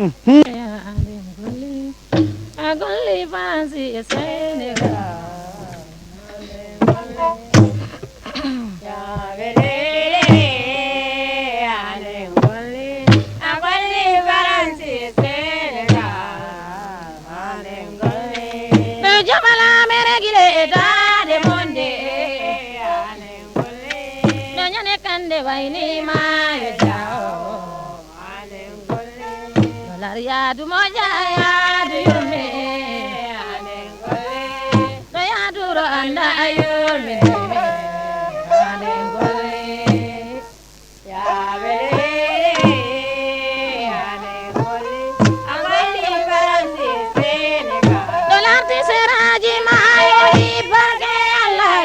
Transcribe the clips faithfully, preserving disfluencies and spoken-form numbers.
A golli Faransi e Senegal. No jamala mere gile e dade monde. No nyane kande wayni ma e jawo. Dolar yaadu moƴƴa yaadu yurme. No yaaduro anda a yurme. Dolar ti seraji mayo ibake Allah.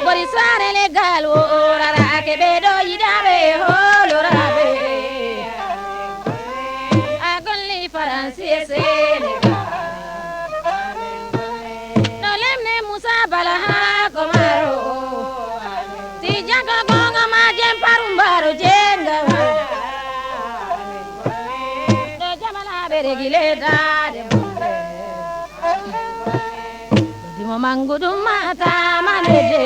Bori sare legal wo orara ke ɓe ɗo yiɗaɓe holoraɓe. A golli Faransi e Senegal. No lemne Musa Bala ha ko maro. Ti jago gonga ma jem parumbaro jenga. No jamala bere gile dade. Dimo mangu ɗum mata manede.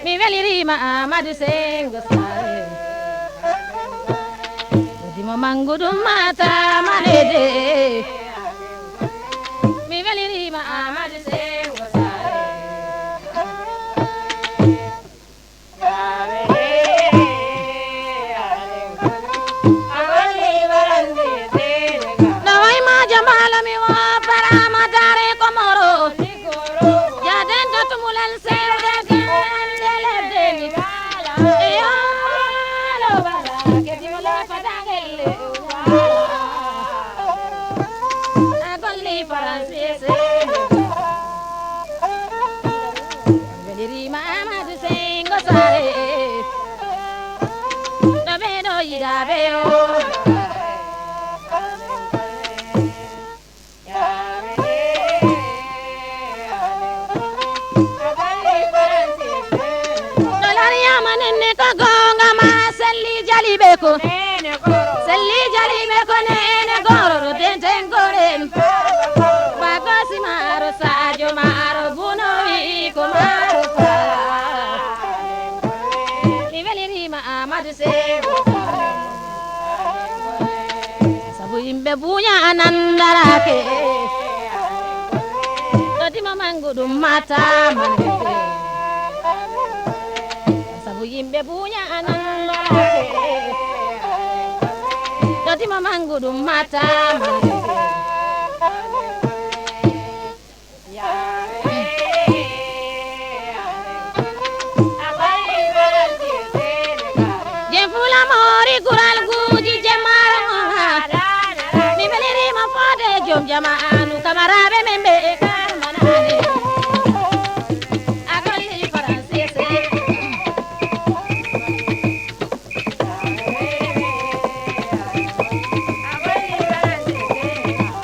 Mi welirima Amadou Sengo Sare. Dimo mangu ɗum mata manede. Mi welirima Amadou Sengo Sare. No way ma jambala mi wo para matare Komoro. Jaden to tumulen sew de gandele de mi. Yo lo bara ke di mo le patangele. A golli Faransi e Senegal. Welirima Amadou Sengo Sare. No ɓe ɗo yiɗaɓe o. Dolar yama nenne ko gonga ma selli jaliɓe ko. Selli jaliɓe ko nene goro denten goren. Bagosi maro sajo maro buno wi ko maro fa. Mi welirima Amadou Sego. Sabu yimɓe buña anandarake. Ɗo dimo mangu ɗum mata mangu. Sabu yimɓe buña anandarake. Ɗo dimo mangu ɗum mata mangu. Jen fula mori kural guji jemaro. Mi belirima fode jom jama anu kamarabe membe e karmanane. A golli Faransi.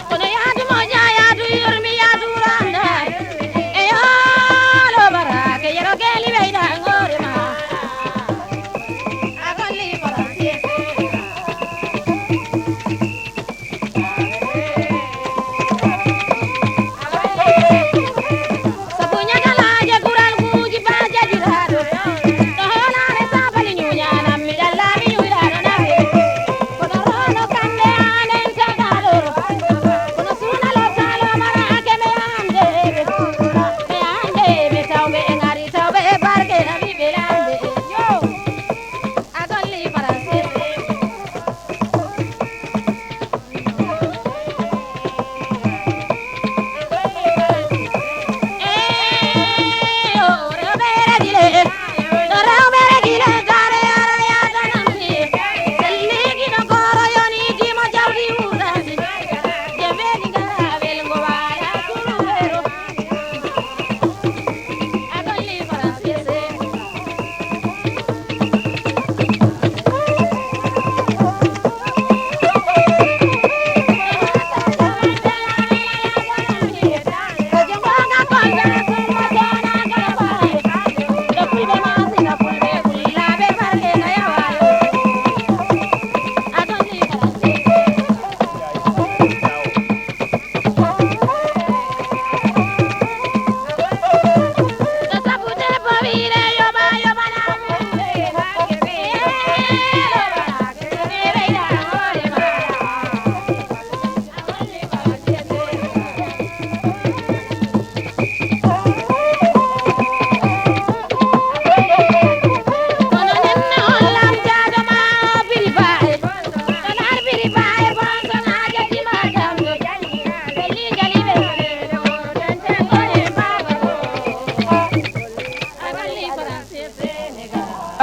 Kono yaadu moƴƴa, yaadu yurmi, yaadu randa. E yo lo barake, yero geli weyda ngore ma. A golli Faransi.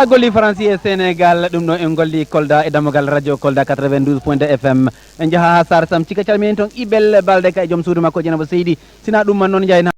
Golli Faransi e Sénégal, ɗum ɗo en golli Kolda e dammugal radio Kolda quatre-vingt-douze point deux F M. En njaha ha Sar Sam Cika, calmini toon Ibel Balde ka e joom suudu makko Dieynaba Seydi. Sina ɗum man noon njayna